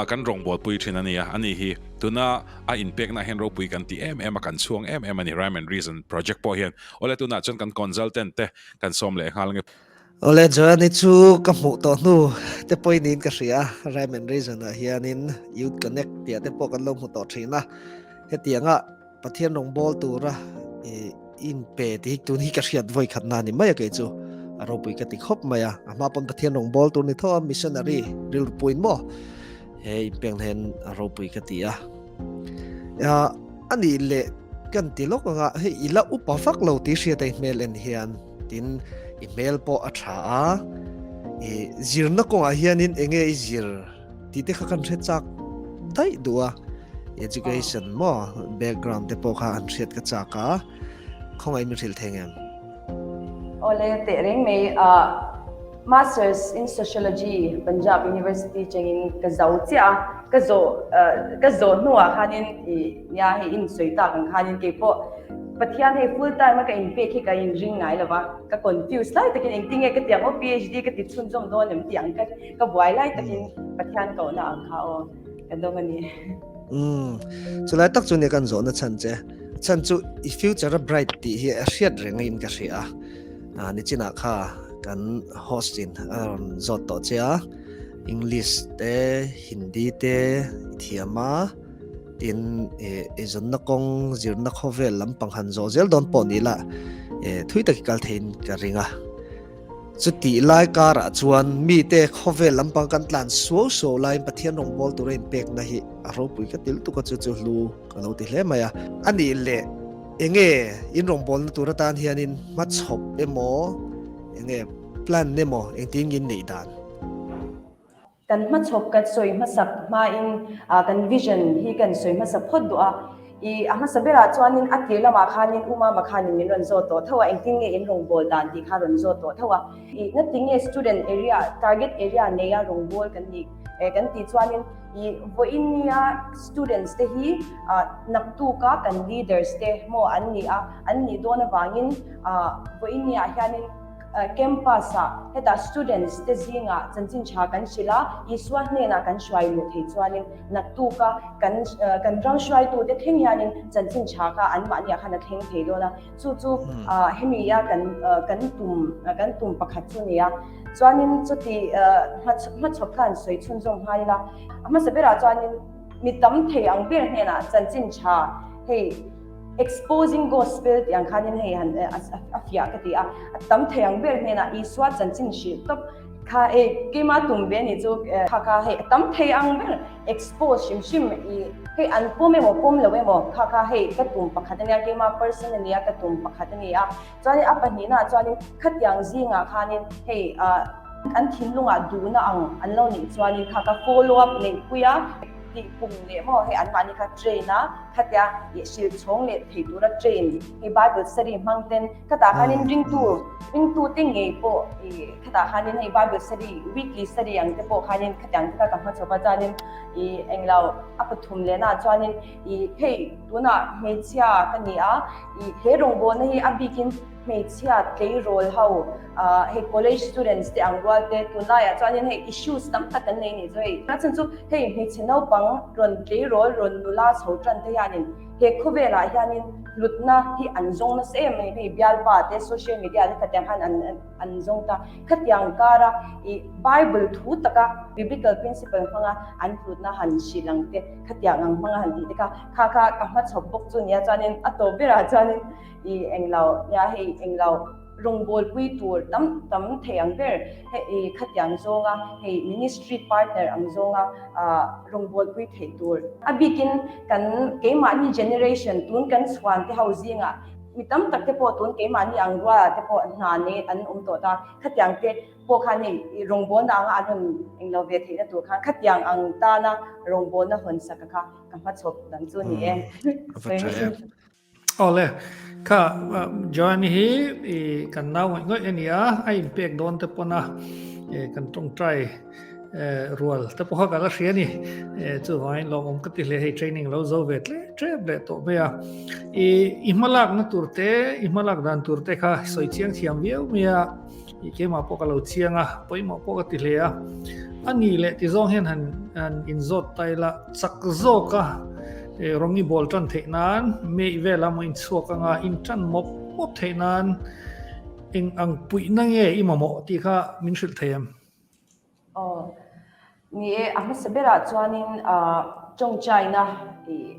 Speaker 1: kan rawngbawlpui thin a nia. Ani hi tuna a inpekna hian ropui kan ti em em a, kan chhuang em em a ni. Rhyme and Reason project pawh hian awle tunah chuan kan consultant te kan sawm leh nghal nge.
Speaker 5: Awle Joanne chu ka hmuh tawh hnu te pawhin niin ka hria a, Rhyme and Reason ah hianin Youth Connect tih ah te pawh kan lo hmu tawh thin a, hetianga Pathian rawngbawl tura i inpe tih hi tun hi ka hriat vawi khatna a ni mai a kei chu a ropui ka ti khawp mai a, a hma pawn Pathian rawngbawl tur ni tho a missionary rilru puiin maw he inpeng hian a ropui ka ti a. A nih leh kan ti lawk anga hei i la upa vak lo tih hriat a i hmel en hian tin i hmel pawh a tha a i zirna kawngah hianin enge i zir tih te kha kan hre chak daih duh a education maw background te pawh kha an hriat ka chak a khawngaih min hrilh thei ngem?
Speaker 7: Awle teh reng mai Masters in Sociology Punjab University chengin ka zo chiah a, ka zawh ka zawh hnuah khanin i nia hei in sawi tak ang khanin keipawh Pathian hei full time a ka inpek hi ka inring ngai lo va, ka confuse lai takin engtin nge ka ti ang aw PhD ka ti chhunzawm dawn em tih ang ka ka buai lai takin Pathian kohna ang kha aw ka dawng a ni.
Speaker 5: Umm chulai tak chu nia kan zawhna chhan che chhan chu i future a bright tih hi a hriat rengin ka hria a. Ah, nichinah kha kan host in a rawn zawt tawh che a, English te, Hindi te i thiam a, tin eh eizawnna kawng zirna khawvel lampang han zawh zel dawn pawh ni la eh thui tak i kal theiin ka ring a. Chutih lai karah chuan mite khawvel lampang kan tlan suau suau laiin Pathian rawngbâwl tura inpekna hi a ropui ka ti lutuk a, chu chu hlu ka lo ti hle mai a. A nih leh Enge in rawngbawlna tur atan hianin hmachhawp emaw, enge plan emaw engtin nge in neih dan?
Speaker 7: Kan hmachhawp kan sawi hmasak hmain kan vision hi kan sawi hmasa phawt duh a. I a hmasa berah chuanin a tir lamah khanin U Mama khanin min rawn zawt tawh tho a, engtin nge in rawngbâwl dan tih kha rawn zawt tawh tho a. I ngati nge student area, target area neia rawngbâwl kan nih kan tih chuanin I vawiin nia students te hi naktuka kan leaders te maw an ni a, an nih dawn avangin vawiin niah hianin campus ah hetah students te zingah chanchin tha kan hrilh a, Isua hnenah kan hruai luh thei chuanin naktuka kan kan ram hruaitu te thleng hianin chanchin tha kha anmahniah khan a thleng thei dawn a. Chu chu hemi a kan kan tum kan tum pakhat chu nia. Chuanin chuti hmachhawp khan sawi chhunzawm nghal ila. A hmasa berah chuanin mi tam thei ang ber hnenah chanchin tha hei exposing gospel tih ang khanin hei han a fiah ka ti a. A tam thei ang ber hnenah Isua chanchin hrilh tawp kha hei keimah tum ve ni chu kha kha hei a tam thei ang ber expose hrim hrim i hei an pawm emaw pawm lo emaw kha kha hei ka tum pakhat ania keimah person ania ka tum pakhat ani a chuanin a pahnihna chuanin khatiang zingah khanin hei ah an thinlungah duhna ang an lo nih chuanin kha ka follow up neihpui a tih pum leh maw hei anmahni kha train a khatia ih hrilh chhawng leh thei tura train hei bible study hmang ten khatah khanin ringtu ringtu te ngei pawh ih khatah khanin hei bible study weekly study ang te pawh khanin khatiang te kha ka hma chawp a chuanin ih englo a pathum leh na chuanin ih hei tunah hmeichhia ka ni a ih he rawngbawlna hi a bikin hmeichhia tleirawl ho ah hei college students te ang rual te tunlaiah chuanin hei issues tam tak kan nei nih chu hei a chhan chu hei hmeichhe naupang rawn tleirawl rawn nula chho tan te hianin he khawvelah hianin hlutna hi an zawng nasa em mai hei bialpa te social media te khatiang khan an an zawng ta khatiang kara ih bible thu taka biblical principle hmanga an hlutna han hrilh ang te khatiang ang hmanga han tih te kha kha kha ka hmachhawp bawk chu nia chuanin a tawp berah chuanin ih englo nia hei englo. rawngbawlpui tur tam tam thei ang ber hei khatiang zawnga hei ministry partner ang zawnga rawngbawlpui theih tur. A bikin kan keimahni generation tun kan chhuan te ho zingah mi tam tak te pawh tun keimahni ang rualah te pawh hna nei an awm tawh ta, khatiang te pawh khan hei rawngbawlna anga an rawn englo ve theihna tur khan khatiang ang tana rawngbawlna hawnsak kha ka hmachhawp dang chu a ni e.
Speaker 3: Awle, kha Joanne hi i kan nau ngawih ngawih a ni a, a inpek dawn te pawn a kan tawngtai rual te pawh kha ka la hria a ni. Chuvangin lawmawm ka ti hle hei training lo zo ve tlem tlem leh tawh mai a. I i hmalakna tur te, i hmalak dan tur te kha sawi chiang thiam viau mai a. I keimah pawh ka lo chiang a, pawimawh pawh ka ti hle a. A ni leh ti zawng hian han han inzawt ta ila, chak zawk a rawng i bawl tan theih nan, mei vela maw inchhuak anga intan mawp mawp theih nan eng ang puihna nge i mamawh tih kha min hrilh thei em?
Speaker 7: Aw, ni e, a hmasa berah chuanin tawngtaina ih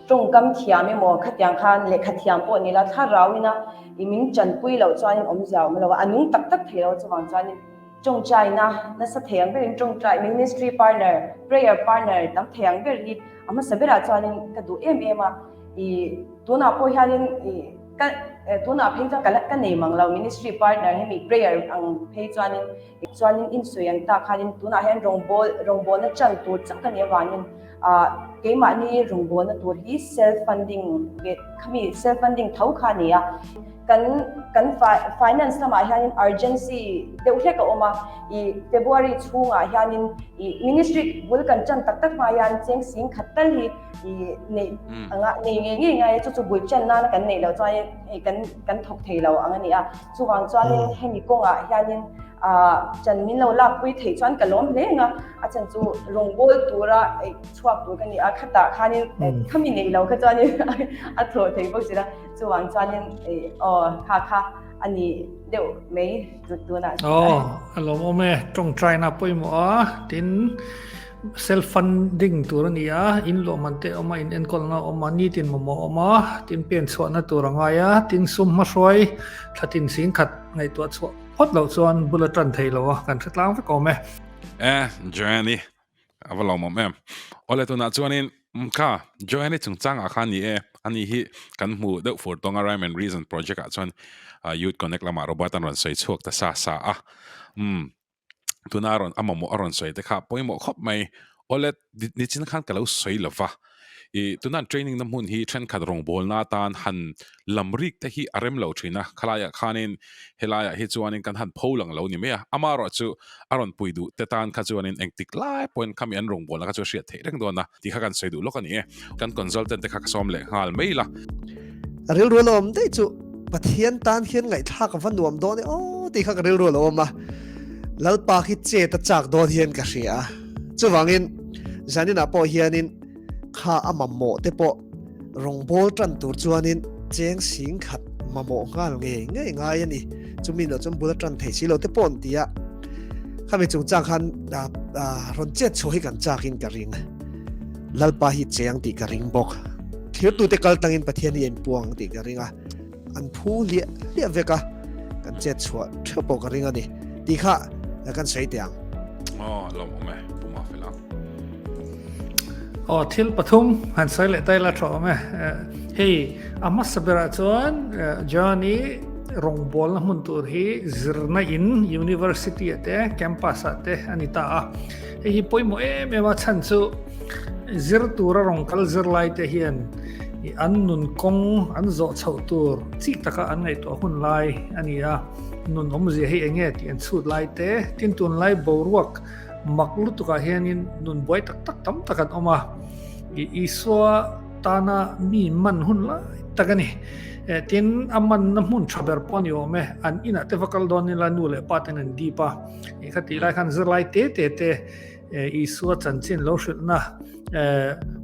Speaker 7: tawngkam thiam emaw khatiang khan lehkha thiam pawh ni la thlarauina ih min tanpui loh chuanin awmzia a awm lo a, a nung tak tak thei lo chuvang chuanin tawngtaina nasa thei ang berin tawngtai ministry partner, prayer partner tam thei ang ber hi a hmasa berah chuanin ka duh em em a, ih tunah pawh hianin ih ka tunah phei chuan ka la ka nei mang lo ministry partner hemi prayer ang phei chuanin. Chuanin insawi ang tak khanin tunah hian rawngbawl rawngbawlna chan tur chak a nih avangin ah keimahni rawngbawlna tur hi self funding leh khami self funding tho kha a ni a. Kan kan finance lamah hianin urgency deuh hlek a awm a, ih February chhungah hianin ih ministry bul kan chan tak tak hma hian cheng sing khat tal hi ih neih anga nei ngei ngei ngai a chu chu bul chan nana kan neih loh chuanin hei kan kan thawk thei lo ang a ni a. Chuvang chuanin hemi kawngah hianin chan min lo lakpui theih chuan ka lawm hle ang a, a chan chu rawngbawl tura chhuak tur ka ni a, khatah khanin khami neih lo kha chuanin a thawh thei bawk si la, chuvang chuanin aw kha kha a ni deuh mai tunah.
Speaker 3: Aw a lawmawm e, tawngtaina pawimawh a, tin Self funding tur a ni a, in luahman te a awm a, in enkawlna a awm a, nitin mamawh a awm a, tin pen chhuahna tur a ngai a, tin sum hmahruai thla tin sing khat ngaihtuah chhuah phawt loh chuan bul a tan thei lo a, kan hre tlang vek awm e.
Speaker 1: E, Joanne-i, a va lawmawm em. Awle tunah chuanin kha Joanne-i chungchangah khan ni e, ani hi kan hmu deuh fur tawnga Rhyme and Reason project ah chuan Youth Connect lamah Robert an rawn sawi chhuak ta sa sa a. Umm. tuna rawn a mamawh a rawn sawi te kha pawimawh khawp mai. Awle nichin khan ka lo sawi lo va, i tuna an training na hmun hi thenkhat rawngbawlna atan han lam rik te hi a rem lo thin a, khalaiah khanin helaiah hi chuanin kan han pho lang lo ni mai a, amaherawh chu a rawn pui duh te tan kha chuanin engtik lai pawhin khami an rawngbawlna kha chu a hriat theih reng dawn a tih kha kan sawi duh lawk a ni e. Kan consultant te kha ka sawm leh nghal mai la.
Speaker 5: A rilru a awm daih chu Pathian tan hian ngaihthlak a va nuam dawn e aw tih kha ka rilru a lo awm a, Lalpa khi chet a chak dawn hian ka hria a, chuvangin zaninah pawh hianin kha a mamawh te pawh rawngbawl tan tur chuanin cheng sing khat mamawh nghal ngei ngei ngai a ni, chumi loh chuan bul a tan theih si lo te pawh an ti a, khami chungchang khan rawn chet chhuah hi kan chakin ka ring. Lalpa hi cheng tih ka ring bawk. Thirtute kal tangin Pathian hi a inpuang tih ka ring a, an phu hliah hliah vek a, kan chet chhuah theuh pawh ka ring a ni tih kha kan sawi teh ang.
Speaker 1: Aw, lawm awm e, Pu Mafela.
Speaker 3: Aw, thil pathum han sawi leh ta ila tha awm e. Hei, a hmasa berah chuan John i rawngbawlna hmun tur hi zirna in University ah te, campus ah te a ni ta a. Hei hi pawimawh em em a chhan chu zir tura rawn kal zirlai te hian an nun kawng an zawh chhoh tur chik taka an ngaihtuah hun lai a ni a, nun awmzia hi eng nge tih an chhut lai te, tin tunlai boruak mak lutukah hianin nun buai tak tak tam tak an awm a, Isua tana mi man hun lai tak a ni. Tin a manna hmun tha ber pawh a ni awm e, an inah te va kal dawn ila nu leh pa ten an dip a. Ih kha tih lai khan zirlai te te te Isua chanchin lo hrilhna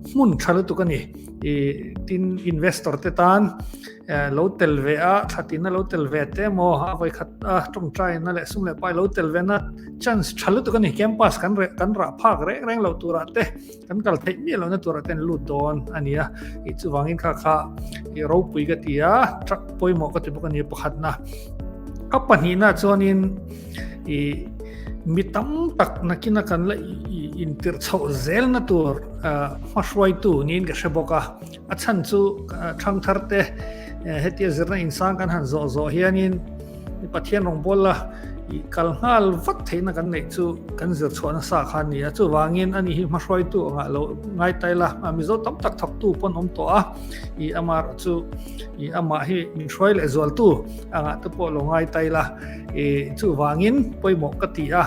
Speaker 3: hmun tha lutuk a ni. Ih tin investor te tan lo tel ve a, thla tina lo tel ve te emaw a vawikhat a tawngtaina leh sum leh pai lo tel ve na chance tha lutuk a ni. Campus kan reh kan rah phak reng reng loh turah te kan kal theih miah lohna turah te an lut dawn a ni a. Ih chuvangin kha kha ih ropui ka ti a, truck pawimawh ka ti bawk a ni pakhatna. A pahnihna chuanin i mi tam tak nakina kan la intirh chhoh zelna tur hmahruaitu niin ka hre bawk a. A chhan chu thangthar te hetia zirna insang kan han zawh zawh hianin Pathian rawngbawla i kal nghal vat theihna kan neih chu kan zir chhuah nasa kha a ni a. Chuvangin ani hi hmahruaitu angah lo ngai ta ila, Mizo tam tak thawktu pawn awm tawh a, i amaherawh chu i amah hi min hruai leh zualtu angah te pawh lo ngai ta ila. I chuvangin pawimawh ka ti a,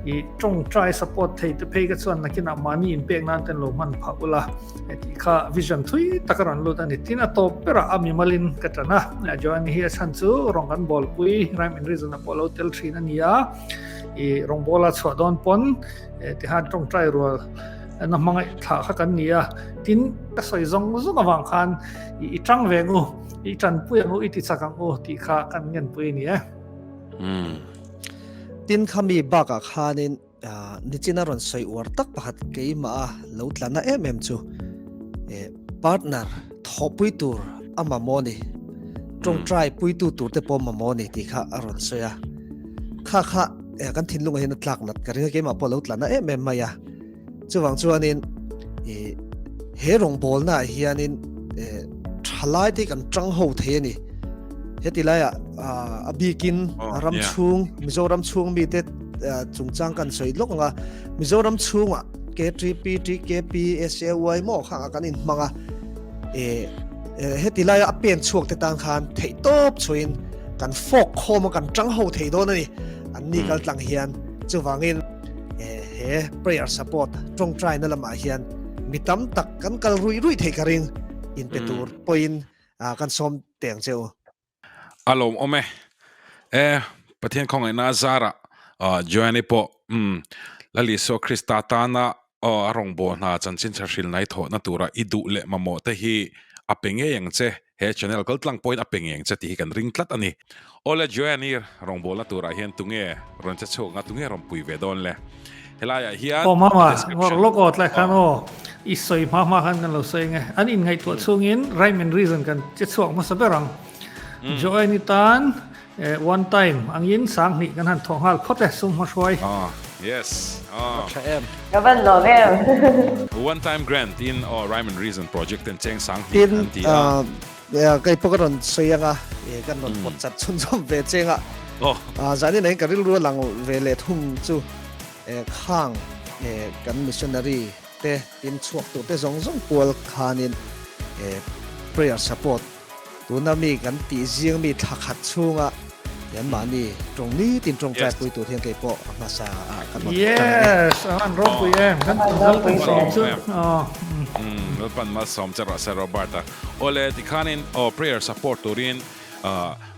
Speaker 3: i tawngtai support thei te phei ka chuan nakinah mahni inpek nan ten lo hman phah ula. Tih kha vision thui tak a rawn lut a ni. Tin a tawp berah a mimalin ka tan a, Joanne hi a chhan chu rawng kan bawlpui Rhyme and Reason a pawh lo tel thin a ni a, i rawngbawla chhuah dawn pawn tihan tawngtai rual na hmangaih thlah kha kan ni a. Tin ka sawi zawng zawng avang khan i tang ve ang u, i tanpui ang u, i tichak ang u tih kha kan ngenpui a ni e.
Speaker 5: Tin khami bakah khanin Nichina rawn sawi uar tak pakhat keimah a lo tlana em em chu partner thawhpui tur a mamawh a ni, tawngtai puitu tur te pawh mamawh a ni tih kha a rawn sawi a. Kha kha kan thinlungah hian a tlak nat ka ring a, keimah pawh a lo tlana em em mai a. Chuvang chuanin he rawngbawlnaah hianin thalai te hi kan tang ho thei a ni. Heti laiah a bikin ram chhung Mizoram chhung mite chungchang kan sawi lawk ang a, Mizoram chhungah KTP, TKP, SAY maw khangah kan inhmang a, heti laia a pen chhuak te tan khan theih tawp chhuahin kan fawk khawm a kan tang ho thei dawn a ni. An ni kal tlang hian chuvangin he prayer support tawngtaina lamah hian mi tam tak kan kal ruih ruih thei ka ring inpe tur pawhin kan sawm teng che u.
Speaker 1: A lawm awm e. E, Pathian khawngaihna a zarah Joanne pawh umm Lal Isua Krista tana a rawngbâwl hna chanchin tha hrilhnai thawhna tura i duh leh mamawh te hi a pe ngei ang che. He channel kal tlang pawhin a pe ngei ang che tih hi kan ring tlat a ni. Awle Joanne i rawngbâwlna turah hian tunge rawn che chhuak anga tunge rawn pui ve dawn le? Helaiah hian
Speaker 3: Aw mama, ngawr lawk aw tlai khan aw, i sawi hma hma khan kan lo sawi ang e. An inngaihtuah chhungin rhyme and reason kan che chhuak hmasa ber ang. Joanne tan one time angin 2000 kan han thawh nghal phawt e, sum hmahruai.
Speaker 1: Aw yes aw.
Speaker 5: Tha em.
Speaker 7: Ka van lawm em.
Speaker 1: One time grant in aw rhyme and reason project ten cheng 2000 an ti
Speaker 5: a. Kei pawh ka rawn sawi ang a, kan rawn pawt chat chhunzawm ve cheng a. Zanin ah hian ka rilru a lang ve leh thung chu khang kan missionary te tin chhuak tur te zawng zawng pual khanin prayer support tuna mi kan tih zing mi thla khat chhunga an mahni tawng nitin tawngtai pui tur hian kei pawh a hmasa ah kan rawn thawk tan a ni.
Speaker 3: Yes, a han ropui em, kan Lalpan sawm chu.
Speaker 1: Lalpan malsawm che rawh se Robert-a. Awle tikhanin aw prayer support turin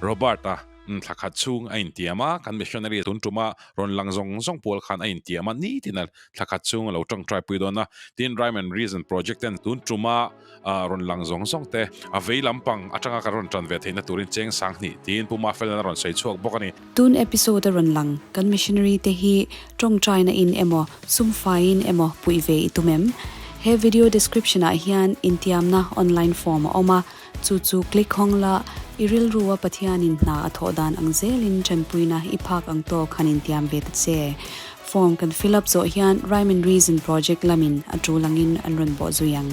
Speaker 1: Robert-a thla khat chhung a intiam a, kan missionary tun tuma rawn lang zawng zawng pual khan a intiam a, nitin a thla khat chhung a lo tawngtai pui dawn a. Tin Rhyme and Reason project ten tun tuma rawn lang zawng zawng te a vei lampang atanga kan rawn tan ve theihna turin cheng 2000 tiin Pu Mafelan a rawn sawi chhuak bawk a ni.
Speaker 2: Tun episode a rawn lang kan missionary te hi tawngtaina in emaw sum faiin emaw puih ve i tum em? He video description ah hian intiamna online form a awm a, chu chu click hawng la, i rilru a Pathianin hna a thawh dan ang zelin tanpuina i phak ang tawk han intiam ve ta che. Form kan fill up zawh hian Rhyme and Reason project lamin a tul angin an rawn bawh zui ang.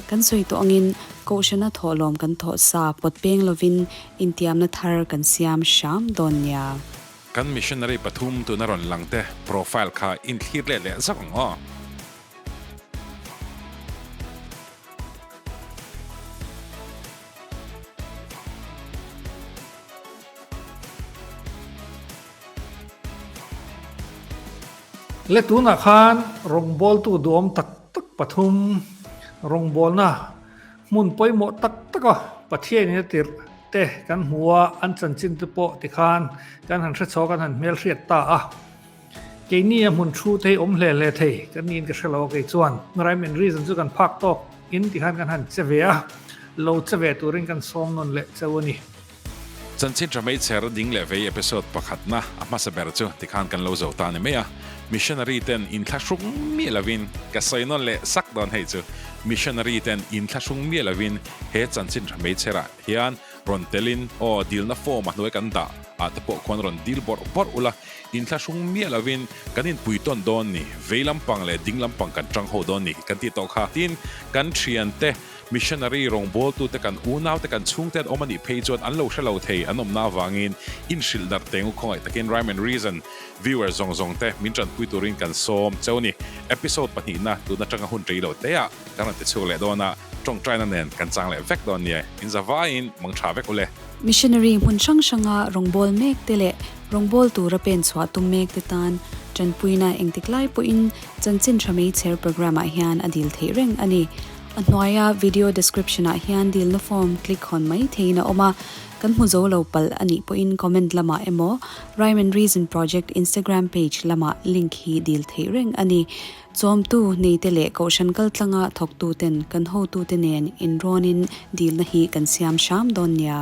Speaker 2: Kan sawi tawh angin Kohhrana thawhlawm kan thawh sa pawt peng lovin intiamna thar kan siam hram dawn nia.
Speaker 1: Kan missionary pathum tuna rawn lang te profile kha inthlir leh leh zauh ang aw.
Speaker 3: Le tunah khan rawngbawltu duhawm tak tak pathum rawngbawlna hmun pawimawh tak taka Pathianin a tirh te kan hmu a, an chanchin te pawh tikhan kan han hre chho kan han hmelhriat ta a. Keini a hmun thu te hi awm hle hle thei kan niin ka hre lo a kei chuan rhyme and reason chu kan phak tawk in tikhan kan han che ve a, lo che ve turin kan sawm nawn leh cheu a ni.
Speaker 1: Chanchin tha hmeichher ding leh vei episode pakhatna a hmasa ber chu tikhan kan lo zo ta ni mai a, missionary ten inthlahrung miah lovin ka sawi nawn leh sak dawn hei chu missionary ten inthlahrung miah lovin he chanchin tha hmeichherah hian rawn telin aw dilna form a hnuai kan dah. ah te pawh khuan rawn dil bawrh bawrh ula, inthlahrung miah lovin kan inpui tawn dawn ni, vei lampang leh ding lampang kan tang ho dawn ni kan tih tawh kha. Tin, kan thiante, missionary rawngbawltute kan unaute kan chhungte an awm a nih phei chuan an lo hre lo thei an awmna avangin inhrilh darh teng u khawngaih takin Rhyme and Reason viewer zawng zawng te min tanpui turin kan sawm cheu ni. Episode pahnihna tun atanga hun rei lo te ah kan rawn ti chhuak leh dawn a, tawngtaina nen kan chang leh vek dawn nia. In zavaiin mang tha vek ule.
Speaker 2: Missionary hmun hrang hranga rawngbâwl mek te leh rawngbâwl tura pen chhuah tum mek te tan tanpuina engtik lai pawhin chanchin tha meichher programme ah hian a dil theih reng a ni. A hnuaia video description ah hian dilna form click hawn mai theihin a awm a, kan hmu zo lo palh a nih pawhin comment lamah emaw Rhyme and Reason Project Instagram page lamah link hi dil theih reng a ni. Chawmtu neite leh kohhran kaltlanga thawktuten kan hotute nen inrawnin dilna hi kan siam hram dawn nia.